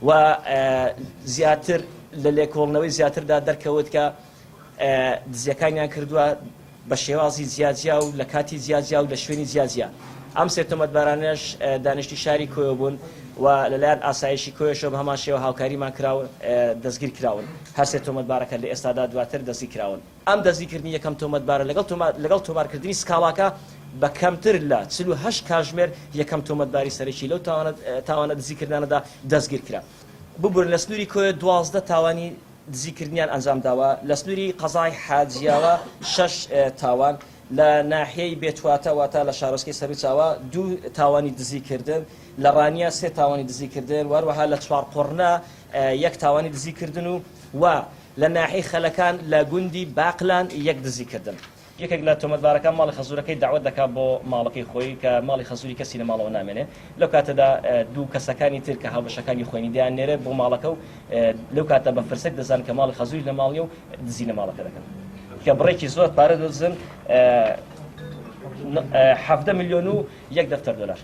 و زیاتر لە لێکۆڵنەوەی زیاتردا دەرکەوت کە دزیەکانیان کردووە بە شێوازی جیاجیا و لە کاتی جیاجیا و لە شوێنی جیاجیا. ئەم سێ تۆمەتبارانەش دانیشتووی شاری کۆیە بوون و لەلایەن ئاسایشی کۆیەشەوە بە هەمان شێوە هاوکاریمان کرا و دەستگیر کراون. هەر سێ تۆمەتبارەکە لە ئێستادا دواتر دەستگیر کراون. ئەم دەستگیرکردنی یەکەم تۆمەتبارە لەگەڵ لەگەڵ تۆمارکردنی سکاڵاکە بە کەمتر لە 48 کاژمێر یەکەم تۆمەتباری سەرەکی لەو تاوانە دزیکردنانەدا دەستگیر کرا. ببورن لە سنووری کۆیە 12 تاوانی دزیکردنیان ئەنجامداوە، لە سنووری قەزای حاجیاوە شەش تاوان، لە ناحیەی بێتواتە واتە لە شارۆچکەی سەروچاوە دوو تاوانی دزیکردن، لە ڕانیە سێ تاوانی دزیکردن و هەروەها لە چوارقوڕنە یەک تاوانی دزیکردن و و لە ناحیەی خەلەکان لە گوندی باقلان یەک دزیکردن. یەکێک لە تۆمەتبارەکان ماڵی خەزوورەکەی دەعوەت دەکات بۆ ماڵەکەی خۆی کە ماڵی خەزووری کەسی لە ماڵەوە نامێنێ، لەو کاتەدا دوو کەسەکانی تر کە هاوبەشەکانی خۆینی دەیاننێرێت بۆ ماڵەکە و لەو کاتە بە فرسەت دەزانن کە ماڵی خەزووری لە ماڵ نییە و دزی لە ماڵەکە دەکەن کە بڕێکی زۆر پارە دەدزن 17 ملیۆن و یەک دەفتەر دۆلار.